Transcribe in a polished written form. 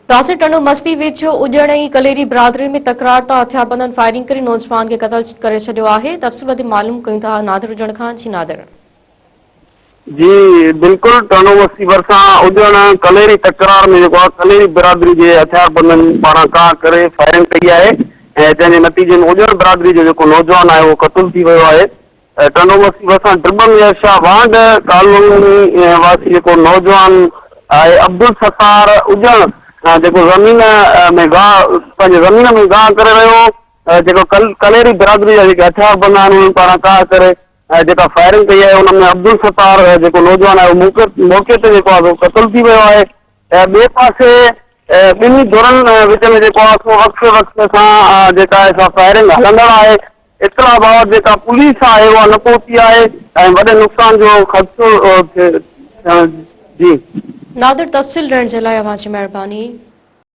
ناصر ٽنڊو مستي ويجهو اڄڻ ۽ ڪليري برادري ۾ تڪرار تان هٿياربندن فائرنگ ڪري نوجوان کي قتل ڪري ڇڏيو آهي، تفصيل وڌيڪ معلوم ڪيون ٿا نادر اڄڻ کان، جي نادر. جي بلڪل ٽنڊو مستي ڀرسان اڄڻ ڪليري تڪرار ۾ جيڪو آهي ڪليري برادري جي هٿياربندن پاران ڪاهه ڪري فائرنگ ڪئي آهي ۽ جنهن جي نتيجي ۾ اڄڻ برادري جو جيڪو نوجوان آهي اهو قتل ٿي ويو آهي. ٽنڊو مستي ڀرسان ڊٻ مير شاهه وانڍ ڪالوني واسي جيڪو نوجوان آهي عبدالستار اڄڻ جيڪو زمين ۾ گاهه پنهنجي زمين ۾ گاهه ڪري رهيو هو جيڪو ڪليري برادري جا جيڪي هٿيار بند آهن انهن پاران ڪاهه ڪري جيڪا فائرنگ ڪئي آهي ان ۾ عبدالستار جيڪو نوجوان آهي اهو موقعي تي جيڪو آهي قتل ٿي ويو آهي ٻئي پاسي ٻنهي ڌرن وچ ۾ جيڪو آهي سو وقفي وقفي سان جيڪا آهي سا فائرنگ هلندڙ آهي. اطلاع بابت جيڪا پوليس آهي اها نه پهتي آهي ۽ وڏي نقصان جو خدشو ٿيڻ جي. نادر تفصيل ڏيڻ جي لاء اوهان جي مهرباني.